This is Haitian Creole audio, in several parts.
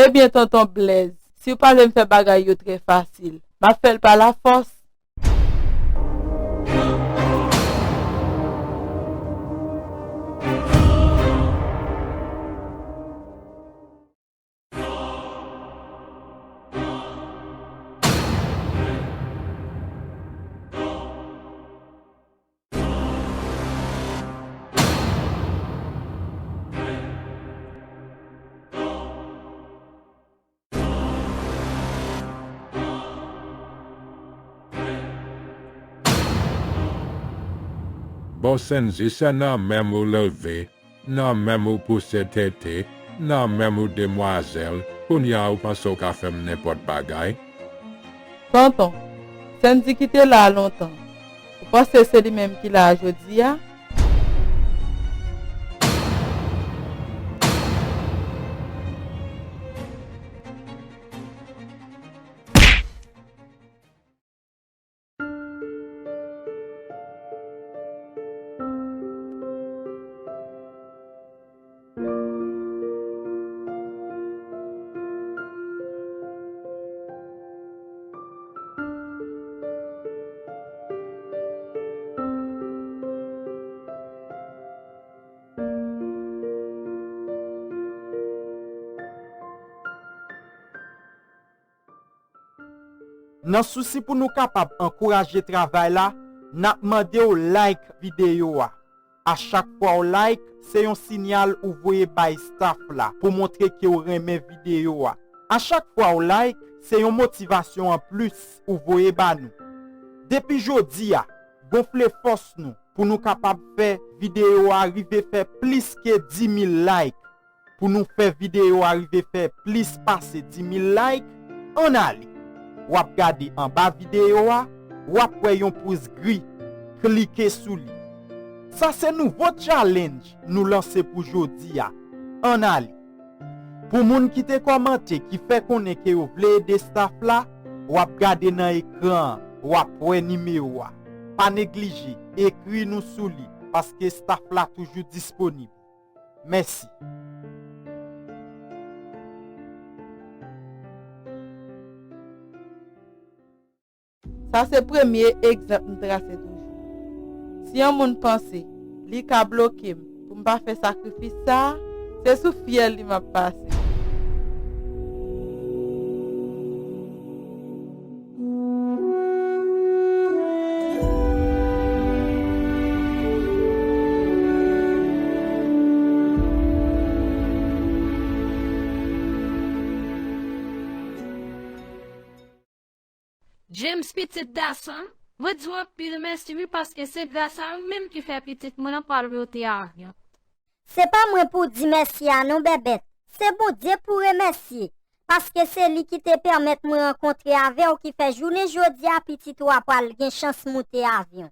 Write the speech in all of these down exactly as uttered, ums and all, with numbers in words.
Ebyen, tonton Blèz, si w pa vle m fè bagay yo trè fasil, m ap fè l pa lafòs. Bon, Senzi, se nan menm ou leve, nan menm ou pouse tete, nan menm ou demwazèl, kounye a ou panse w ka fè m nenpòt bagay? Tonton, Senzi ki te la a lontan, ou panse se li menm ki la a jodi a? Nan sousi pou nou kapab ankouraje travay la, n ap mande w like videyo a. A chak fwa w like, se yon sinyal ou voye bay staff la pou montre ke w renmen videyo a. A chak fwa w like, se yon motivasyon anplis ou voye ba nou. Depi jodi a, gonfle fòs nou pou nou kapab fè videyo a rive fè plis ke dis mil like. Pou nou fè videyo a rive fè plis pase dis mil like, ann ale. W ap gade anba videyo a, w ap wè yon pous gri, klike sou li. Sa se nouvo challenge nou lanse pou jodi a, ann ale. Pou moun ki te kòmante ki fè konnen ke yo vle ede staff la, w ap gade nan ekran an, w ap wè nimewo a. Pa neglije, ekri nou sou li, paske staff la toujou disponib. Mèsi. Sa se premye egzanp m trase toujou. Si yon moun panse li ka bloke m pou m pa fè sakrifis sa a, se sou fyèl li m ap pase. James, pitit gason m, mwen di w anpil mèsi wi, paske se gras a ou menm ki fè pitit mwen an pral moute avyon. Se pa mwen pou w di mèsi a non, Bèbèt. Se Bondye pou w remèsye, paske se li ki te pèmèt mwen rankontre avè w ki fè jounen jodi a pitit ou a pral gen chans moute avyon.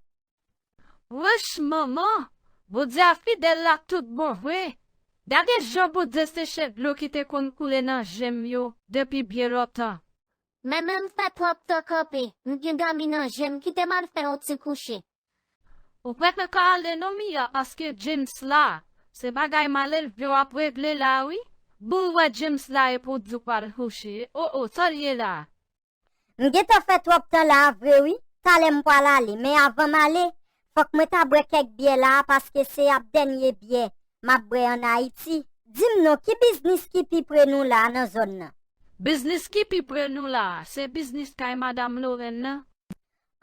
Wouch, manman! Bondye a fidèl la tout bon vre. Gade jan Bondye seche dlo ki te konn koule nan je m yo depi byen lontan. Men menm fè twòp tan kanpe, m gen gami nan je m, kite m al fè yon ti kouche. Ou pa t ka ale non, Mia, paske James la. Se bagay malelve w ap regle la wi. Bon, w wè James la epi w di w pral kouche. O, o, sa l ye la? M gentan fè twòp tan la a vre wi. Talè m pral ale, men avan m ale, fòk mwen ta bwè kèk byè la a, paske se ap dènye byè m ap bwè ann Ayiti. Di m non, ki biznis ki pi pre nou la a nan zòn nan? Biznis ki pi pre nou la a, se biznis kay madanm Lorraine nan.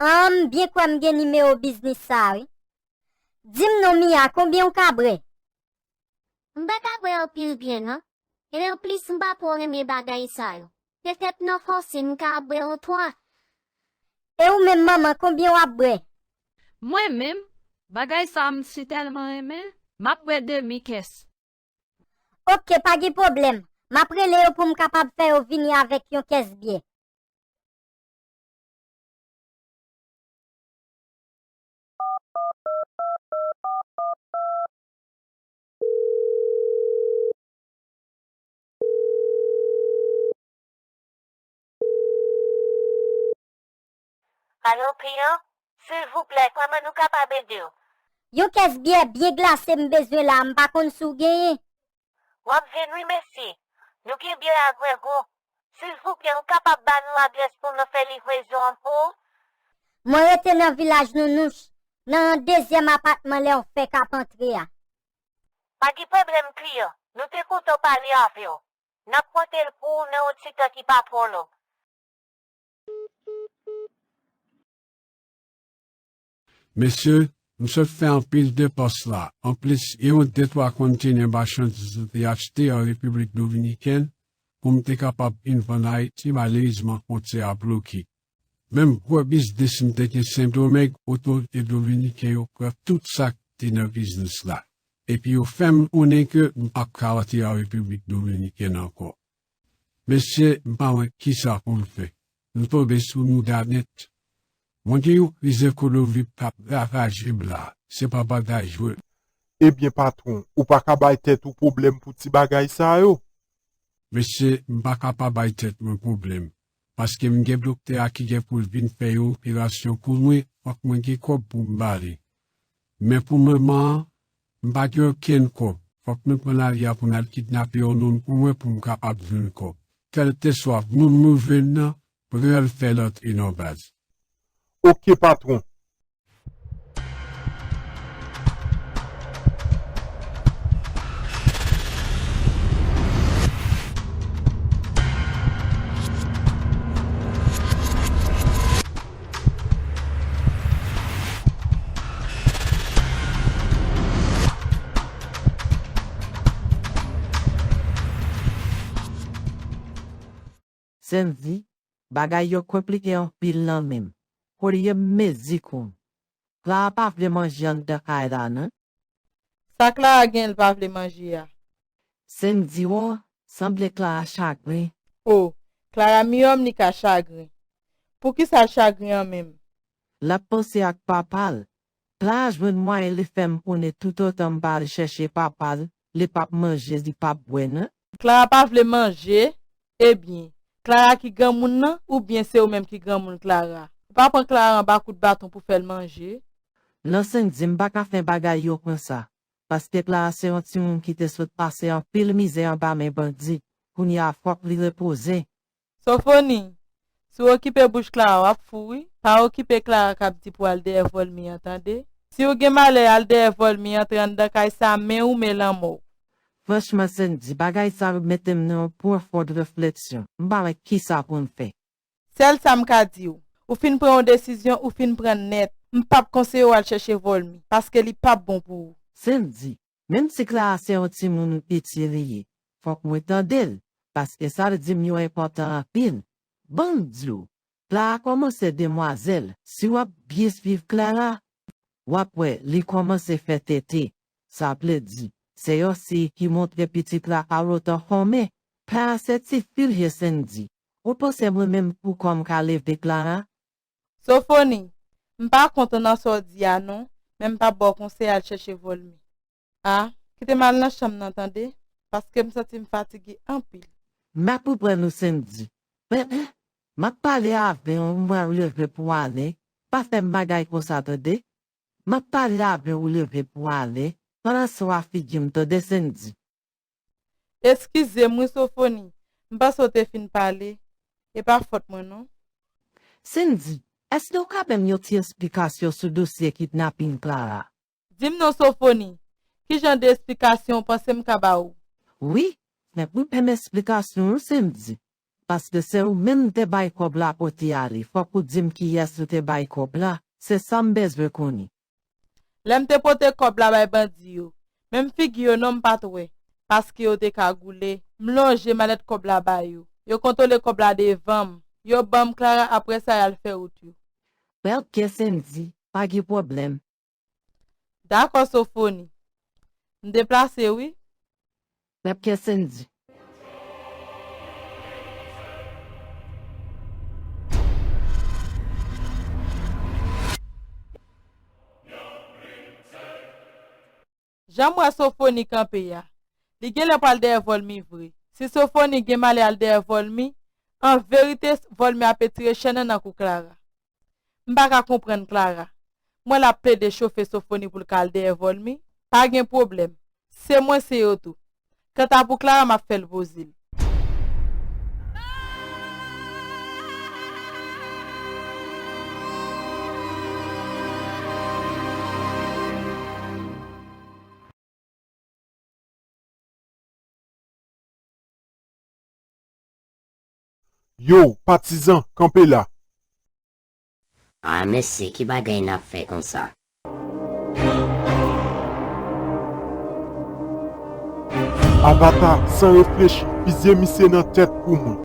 An, m byen kwè m gen nimewo biznis sa a wi. Di m non, Mia, konbyen w ka bwè? M pa ka bwè anpil byè non. E anplis, m pa twò renmen bagay sa yo. Petèt nan fòse m ka bwè yon twa. E ou menm, manman, konbyen w ap bwè? Mwen menm, bagay sa a m si tèlman renmen, m ap bwè demi kès. Oke, pa gen pwoblèm. M ap rele yo pou m kapab fè yo vini avèk yon kès byè. Alo, kliyan? Silvouplè, kòman nou kapab ede w? Yon kès byè byen glase m bezwen la, m pa konn si w genyen. W ap jwenn wi, mèsi. Nou gen byen a Grego. Silvouplè, ou kapab ba nou adrès pou nou fè livrezon an pou ou? Mwen rete nan vilaj Nounouch, nan yon dezyèm apatman lè w fèk ap antre a. Pa gen pwoblèm, kliyan. Nou te kontan pale avè w. N ap pote l pou ou nan yon ti tan ki pa twò long. Mesye, m sot fè anpil depans la. Anplis, gen yon de twa kontenè machandiz nou te achte an Repiblik Dominikèn pou m te kapab vin vann Ayiti, malerezman, fwontyè a bloke. Menm gwo biznis m te gen Sendomeng, otorite dominiken yo pran tout sa k te nan biznis la. Epi yo fè m konnen ke m p ap ka antre an Repiblik Dominikèn ankò. Mesye, m pa wè kisa pou m fè. M tonbe sou mouda nèt. Mwen gen yon kriz ekonomik k ap ravaje m la. Se pa bagay jwèt. Ebyen, patwon, ou pa ka bay tèt ou pwoblèm pou ti bagay sa yo? Mesye, m pa ka pa bay tèt mwen pwoblèm. Paske m gen doktè a ki gen pou l vin fè yon operasyon pou mwen, fòk mwen gen kòb pou m ba li. Men pou moman an, m pa gen okenn kòb. Fòk mwen pran lari a pou n al kidnape yon moun pou mwen pou m kapab jwenn kòb. Kèlkeswa moun nou jwenn nan, pran l fè l antre nan baz. Oke, patwon. Sendy, bagay yo konplike anpil nan men m. Kolye m mezi kou m. Clara pa vle manje anndan kay la non. Sa Clara gen l pa vle manje a? Sendy, o, sanble Clara chagren. O, Clara miyòm li ka chagren. Poukisa l chagren an menm? L ap panse ak papa l. Clara jwenn mwayen li fè m konnen toutotan m pa al chèche papa l, li p ap manje, li p ap bwè non. Clara pa vle manje? Ebyen, Clara ki granmoun nan, oubyen se ou menm ki granmoun Clara? Ou pa pran Clara anba kout baton pou fè l manje? Non Sendy, m pa ka fè bagay yo konsa, paske Clara se yon timoun ki te sot pase anpil mizè anba men bandi, kounye a fòk li repoze. Sofoni, si w okipe bouch Clara, w ap fou wi. Pa okipe Clara k ap di pou al dèyè vòlmi an, tande. Si w gen malè al dèyè vòlmi, antre anndan kay sa, men ou men lanmò w. Franchman, Sendy, bagay sa yo mete m nan yon pwofon refleksyon. M pa wè kisa pou m fè. Sèl sa m ka di w, ou fin pran yon desizyon, ou fin pran nèt. M p ap konseye w al chèche vòlmi, paske li p ap bon pou ou. Sendy, menm si Clara se yon timoun piti li ye, fòk mwen tande l, paske sa l di m yo enpòtan anpil. Ban m di w, Clara kòmanse demwazèl, si w ap byen swiv Clara, w ap wè li kòmanse fè tete. Sa vle di, se yon siy ki montre pitit la pa lontan fòme. Clara se tifi l ye Sendy. Ou panse mwen menm pou kò m ka leve Clara? Sofoni, m pa kontan nan sa w di a non, men m p ap ba w konsèy al chèche vòlmi. A, kite m al nan chanm nan tande, paske m santi m fatige anpil. M ap reprann ou Sendy. Men, men, m ap pale avè w, m pral leve pou w ale. Pa fè m bagay konsa tande. M ap pale avè w, ou leve pou w ale. Pa lanse w a figi m tande Sendy. Eskize m wi Sofoni, m panse w te fin pale. E pa fòt mwen non. Sendy, èske w ka ban m yon ti esplikasyon sou dosye kidnapin Clara? Di m non Sofoni, kijan de esplikasyon w panse m ka ba ou? Wi, men pou m ban m esplikasyon wi Sendy, paske se ou menm m te bay kòb la pote ale, fòk ou di m kiyès ou te bay kòb la, se sa m bezwen konnen. Lè m te pote kòb la bay bandi yo, menm figi yo non m pa t wè, paske yo te kagoule. M lonje malèt kòb la ba yo. Yo kontwole kòb la devan m. Yo ban m Clara, apre sa y al fè wout yo. Bèl kè Sendy, pa gen pwoblèm. Dakò Sofoni. M deplase wi. Bèl kè Sendy. Jan m wè Sofoni kanpe a, li genlè pral dèyè vòlmi vre. Si Sofoni gen malè al dèyè vòlmi, an verite vòlmi ap etire chèn nan nan kou Clara. M pa ka konprann Clara. M wè l ap plede chofe Sofoni pou l ka al dèyè vòlmi. Pa gen pwoblèm. Se mwen se yo tou. Kanta pou Clara m ap fè l poze l. Yo, patizan, kanpe la! A mesye, ki bagay n ap fè konsa? Avata, san reflechi, fizye misye nan tèt pou mwen.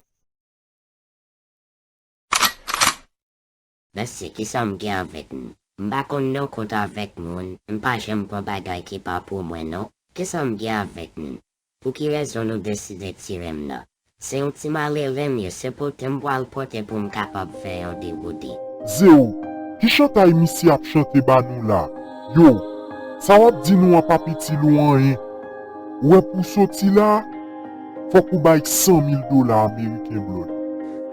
Mesye, kisa m gen avèk nou? M pa konn non kont avèk moun, m pa janm pran bagay ki pa pou mwen non. Kisa m gen avèk nou? Pou ki rezon nou deside tire m nan? Se yon ti malere m ye, se pote m pral pote pou m kapab fè yon dewoute. Zewo, ki chantay misye ap chante ba nou la? Yo, sa w ap di nou an pa piti lou anyen. Ou wè pou w soti la, fòk ou bay san mil dola ameriken, Blood.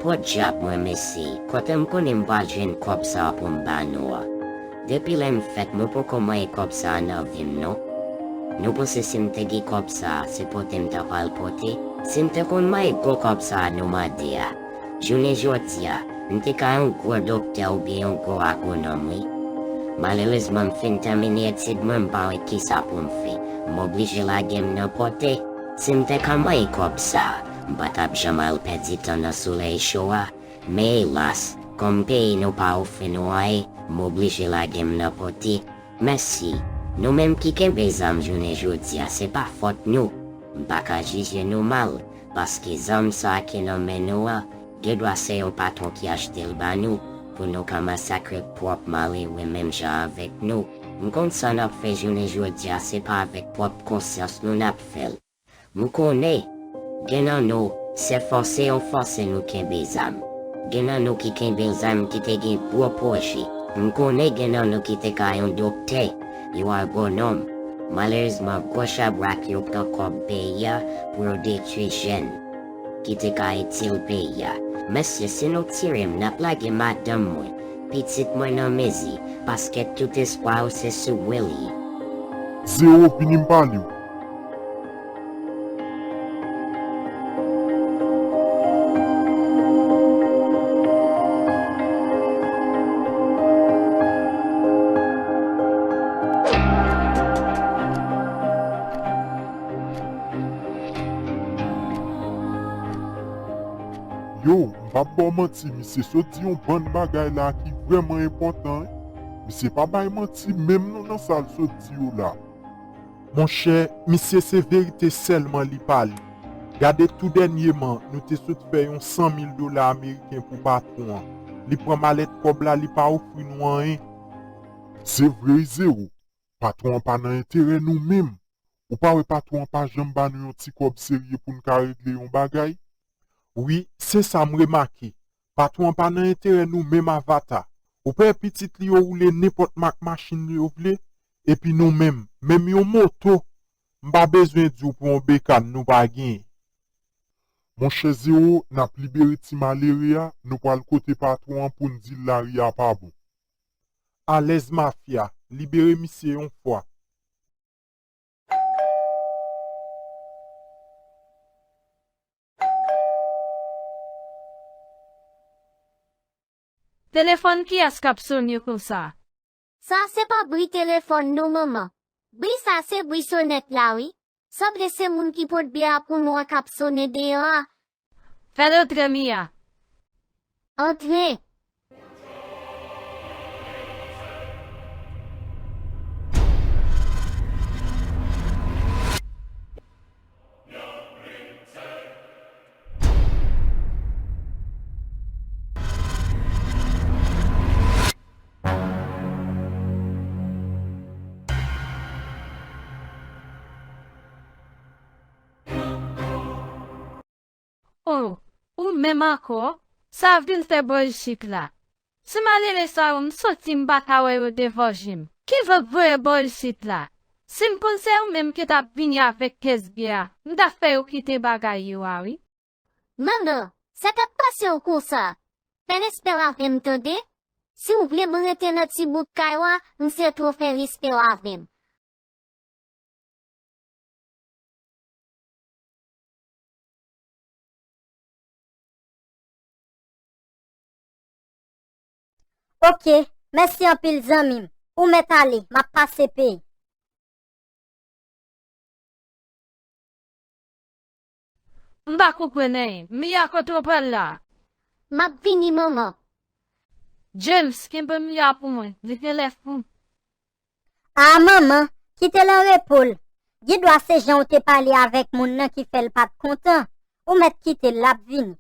Podyab mwen mesye, kote m konnen m pral jwenn kòb sa a pou m ba nou an? Depi lè m fèt, mwen poko manyen kòb sa a nan vi m non. Nou panse si m te gen kòb sa a, se pote m ta pral pote? Si m te konn manyen gwo kòb sa a nou mande a, jounen jodi a, m te ka yon gwo doktè oubyen yon gwo agwonòm wi. Malerezman, m fin tèmine etid mwen, m pa wè kisa pou m fè. M oblije lage m nan pote. Si m te ka manyen kòb sa a, m pa t ap janm al pèdi tan nan solèy cho a. Men elas, kòm peyi nou pa ofri nou anyen, m oblije lage m nan pote. Mèsi. Nou menm ki kenbe zam jounen jodi a, se pa fòt nou. M pa ka jije nou mal, paske zam sa a ki nan men nou an, gendwa se yon patwon ki achte l ba nou, pou nou ka masakre pwòp malere menm jan avèk nou. M konn sa n ap fè jounen jodi a, se pa avèk pwòp konsyans nou n ap fè l. M konnen, gen nan nou, se fòse yo fòse nou kenbe zam. Gen nan nou ki kenbe zam ki te gen gwo pwojè. M konnen gen nan nou ki te ka yon doktè, yon agwonòm. Malerezman, gwo chabrak yo pran kòb peyi a pou yo detwi jèn ki te ka itil peyi a. Mesye, si nou tire m, n ap lage madanm mwen, pitit mwen nan mezi, paske tout espwa yo se sou Willie. Zewo, vini m pale w. Yo, m p ap ba w manti, misye sot di yon bann bagay la ki vrèman enpòtan, wi. Misye pa bay manti, menm nou nan sa l sot di yo la. Monchè, misye se verite sèlman li pale. Gade tou dènyeman, nou te sot fè yon san mil dola ameriken pou patwon an. Li pran malèt kòb la, li pa ofri nou anyen. Se vre wi, Zewo. Patwon an pa nan enterè nou menm. Ou pa wè patwon an pa janm ba nou yon ti kòb serye pou n ka regle yon bagay? Wi, se sa m remake. Patwon an pa nan enterè nou menm Avata. Ou pa wè pitit li yo woule nenpòt mak machin yo vle? Epi nou menm, menm yon moto, m pa bezwen di w pou yon bekàn nou pa genyen. Monchè Zewo, n ap libere ti malere a, nou pral kote patwon an pou n di l lari a pa bon. Alèz mafya, libere misye yon fwa. Telefòn kiyès k ap sone konsa? Sa se pa bri telefòn non, manman. Bri sa se bri sonèt la wi. Sanble se moun ki pot byè a pou nou an k ap sone deyò a. Fè l antre, Mia. Antre. O, ou menm ankò? Sa vin fè bò isit la? Ti malere sa yo, m santi m pa ka wè yo devan je m. Ki vant voye bò isit la? Si m konn se ou menm ki t ap vini avèk kès byè a, m t ap fè yo kite bagay yo a wi. Manman, sa k ap pase w konsa? Fè respè w avè m tande. Si w vle m rete nan ti bout kay ou a, m se twò fè respè w avè m. Ok, mèsi anpil zanmi m. Ou mèt ale, m ap pase peye. M pa konprann anyen. Mia, kote w pral la? M ap vini, manman. James, kenbe m la pou mwen. Li genlè fou. A manman, kite l an repo l. Gen dwa se jan w te pale avèk moun nan ki fè l pa t kontan. Ou mèt kite l, l ap vini.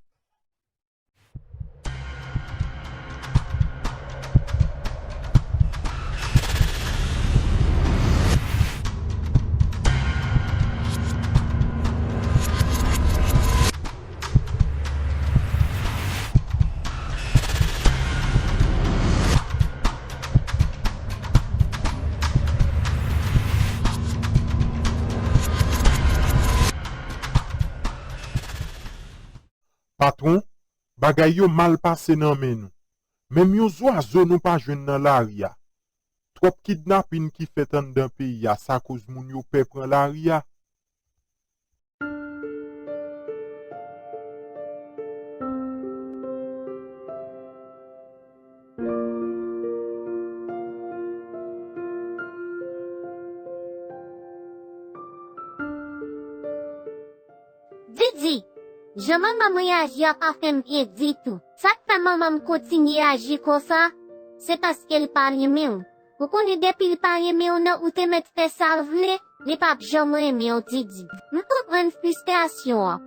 Patwon, bagay yo mal pase nan men nou. Menm yon zwazo nou pa jwenn nan lari a. Twòp kidnapin ki fèt anndan peyi a sa koz moun yo pè pran lari a. Didi, jan manman m reyaji a pa fè m byen ditou. Sa k fè manman m kontinye aji konsa, se paske l pa renmen w. Ou konnen depi l pa renmen w nan ou te mèt fè sa l vle, li p ap janm renmen w Didi. M konprann fristrasyon an.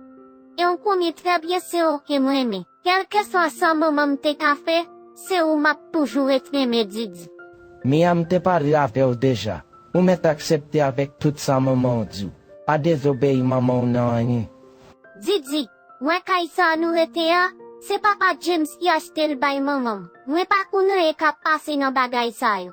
E w konnen trè byen se ou ke m renmen. Kèlkeswa sa manman m te ka fè, se ou m ap toujou ret renmen Didi. Mia m te pale avè w deja. Ou mèt aksepte avèk tout sa manman w di w. Pa dezobeyi manman w nan anyen. Didi, wè kay sa nou rete a, se papa James ki achte l bay manman m. Mwen pa konn anyen k ap pase nan bagay sa yo.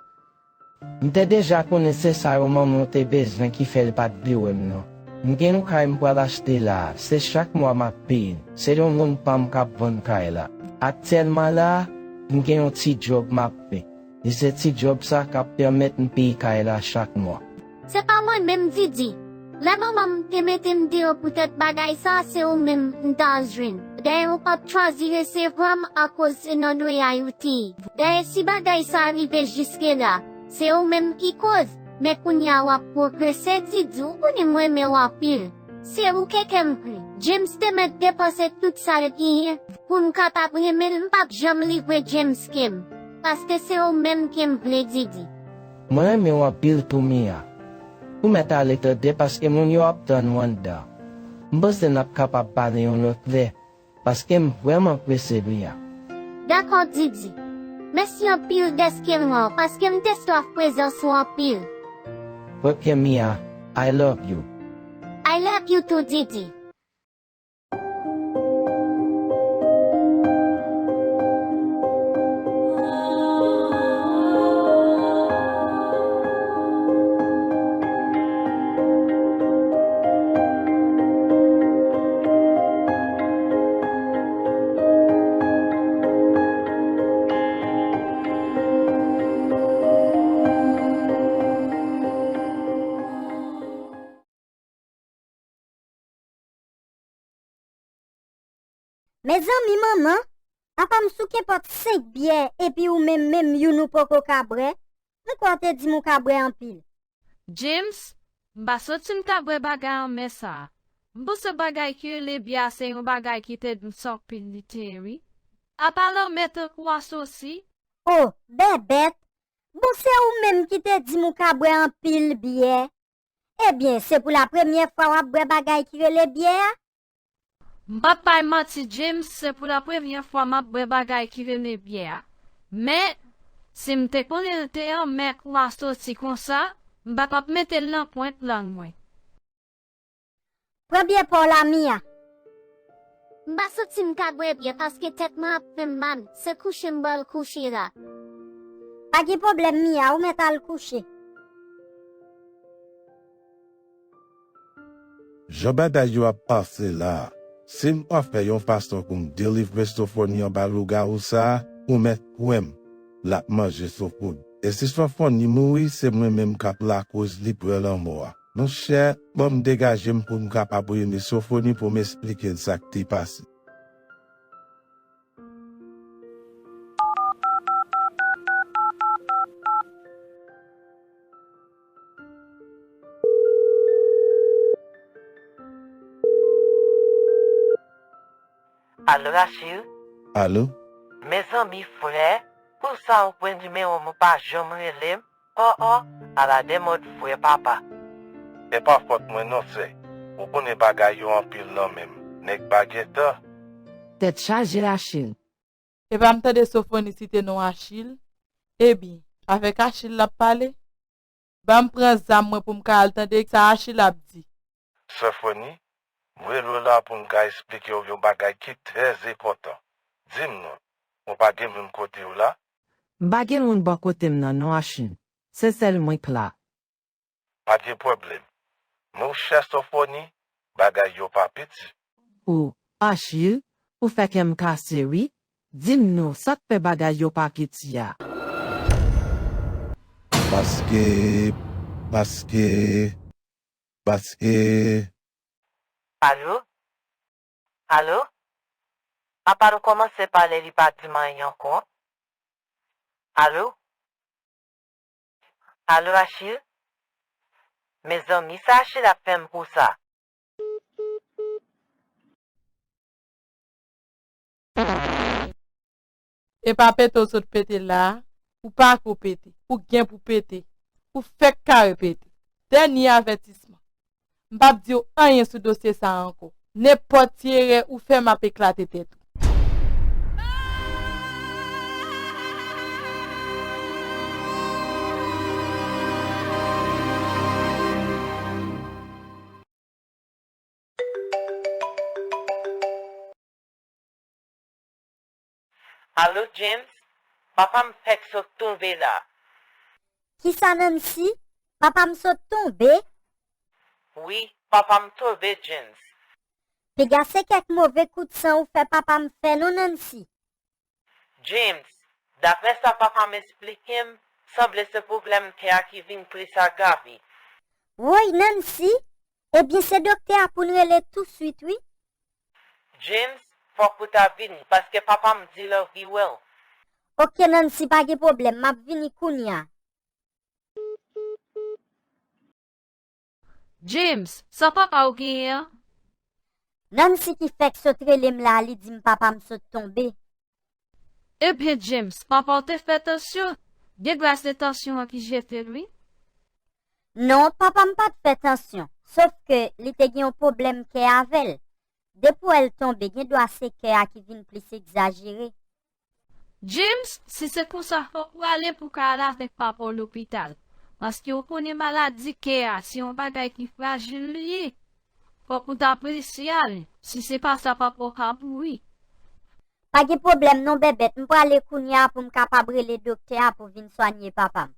M te deja konnen se sa yo manman w te bezwen ki fè l pa t vle wè m nan. M gen yon kay m pral achte la a, se chak mwa m ap peye l. Se yon moun pa m k ap vann kay la. Aktyèlman la a, m gen yon ti djòb m ap fè. E se ti djòb sa k ap pèmèt m peye kay la chak mwa. Se pa mwen menm Didi. Lè manman m te mete m deyò poutèt bagay sa, se ou menm m t al jwenn. Dayè ou p ap chwazi resevwa m akoz se nan dwèt ou te ye. Dayè si bagay sa rive jiske la, se ou menm ki koz. Men kounye a w ap pwogrese Didi, ou konnen m renmen w anpil. Se ou ke kè m vle. James te mèt depanse tout sa l genyen pou m kapab renmen l, m p ap janm livre James ke m. Paske se ou menm ke m vle Didi. Mwen renmen w anpil tou Mia. Ou mèt ale tande paske moun yo ap tann ou anndan. M panse n ap kapab pale yon lòt lè, paske m vrèman prese Mia. Dakò Didi. Mèsi anpil dèske m wè w, paske m te swaf prezans ou anpil. Ok Mia, I love you. I love you too Didi. Mezanmi manman, apa m sou kenpòt senk byè epi ou menm menm youn ou poko ka bwè? M kwè w te di m ou ka bwè anpil. James, m pa santi m ka bwè bagay anmè sa a. M panse bagay ki rele byè a se yon bagay ki te dous anpil li te ye wi. Apa lanmè tankou asosi? O, bèbèt! Bon se ou menm ki te di m ou ka bwè anpil byè. Ebyen, se pou la premyè fwa w ap bwè bagay ki rele byè a? M p ap bay manti James, se pou la premyè fwa m ap bwè bagay ki rele byè a. Men, si m te konnen l te anmè kou asosi konsa, m pa t ap mete l nan pwent lang mwen. Pran byè pa w la Mia. M pa santi m ka bwè byè paske tèt mwen ap fè m mal, se kouche m pral kouche la. Pa gen pwoblèm Mia, ou mèt al kouche. Jan bagay yo ap pase la a, si m pa fè yon fason pou m delivre Sofoni anba lougawou sa a, ou mèt kwè m, l ap manje Sofoni. E si Sofoni mouri, se mwen menm k ap lakoz li pran lanmò a. Monchè, ban m degaje m pou m kapab rele Sofoni pou m esplike l sa k te pase. Alo Rachir, Alo? Mezanmi frè, pou sa ou pran nimewo m ou pa janm rele m? Oh oh, ala de mòd frè papa. E pa fòt mwen non sè, ou konnen bagay yo anpil nan men m, nèg pa gen tan. Tèt chaje Achil. Epa m tande Sofoni site non Achil? Ebyen, avèk Achil l ap pale? Ban m pran zam mwen pou m ka al tande sa Achil ap di. Sofoni, m rele w la pou m ka esplike w yon bagay ki trè enpòtan. Di m non, ou pa gen moun kote w la? M pa gen moun bò kote m nan non Achil. Se sèl mwen k la. Pa gen pwoblèm. Monchè Sofoni, bagay yo pa piti. Ou, Achil, ou fè kè m kase wi. Di m non, sa k fè bagay yo pa piti a? Paske, paske, paske. Alo? Alo? Apa nou kòmanse pale li pa di m anyen ankò? Alo? Alo Achil? Mezanmi sa Achil ap fè m pou sa? Epa pete w sot pete la a, ou pa ko pete, ou gen pou pete, ou fèk kare pete. Dènye avètisman. M p ap di w anyen sou dosye sa a ankò. Nenpòt ti erè ou fè m ap eklate tèt ou. Alo James, papa m fèk sot tonbe la. Kisa Nancy? Papa m sot tonbe? Wi, papa m tonbe James. Piga se kèk move kout san ou fè papa m fè non Nancy. James, daprè sa papa m esplike m, sanble se pwoblèm kè a ki vin plis agrave. Woy Nancy, ebyen se doktè a pou n rele touswit wi. James, fòk ou ta vini, paske papa m di l anvi wè w. Oke Nancy pa gen pwoblèm, m ap vini kounya. James, sa papa w genyen an? Nancy ki fèk sot rele m la a li di m papa m sot tonbe. Ebyen James, papa w te fè tansyon? Gen glas de tansyon an ki jete l wi. Non, papa m pa t fè tansyon, sof ke li te gen yon pwoblèm kè avè l. Depi w wè l tonbe, gen dwa se kè a ki vin plis egzajere. James, si se konsa fòk ou ale pou w ka al avèk papa w lopital. Paske ou konnen maladi kè a se yon bagay ki frajil li ye. Fòk ou ta prese ale, si se pa sa papa w ka mouri. Pa gen pwoblèm non Bèbèt, m prale kounya pou m kapab rele doktè a pou vin swanye papa m.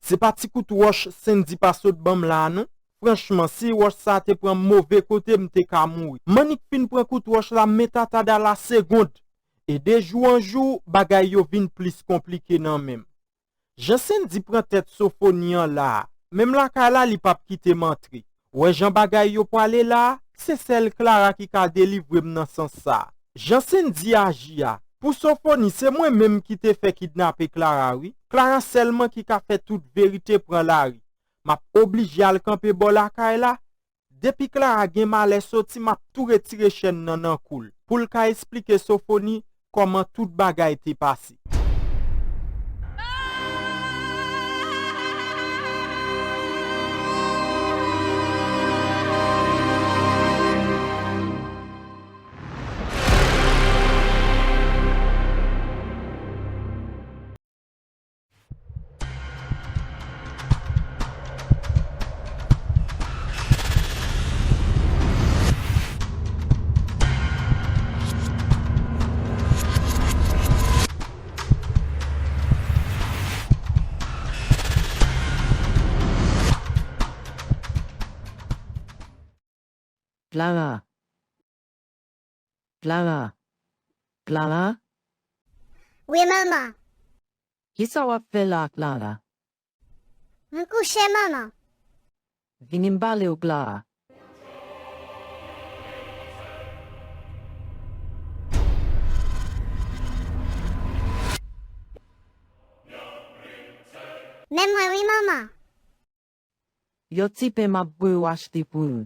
Se pa ti kout wòch Sendy pa sot ban m la a non. Franchman, si wòch sa a te pran m move kote, m te ka mouri. M annik fin pran kout wòch la, m met atad a la segond. E de jou an jou, bagay yo vin plis konplike nan men m. Jan Sendy pran tèt Sofoni an la a, menm lakay la li p ap kite m antre. Wè jan bagay yo pwale la a, se sèl Clara ki ka delivre m nan sans sa a. Jan Sendy aji a, pou Sofoni se mwen menm ki te fè kidnape Clara wi. Clara sèlman ki ka fè tout verite pran lari. M ap oblije al kanpe bò lakay la. Depi Clara gen malè soti m ap tou retire chèn nan nan kou l pou l ka esplike Sofoni kòman tout bagay te pase. Clara. Clara. Clara. Wi manman. Kisa w ap fè la Clara? M kouche manman. Vini m pale w Clara. Men mwen wi manman. Yon ti pen m ap voye w achte pou nou.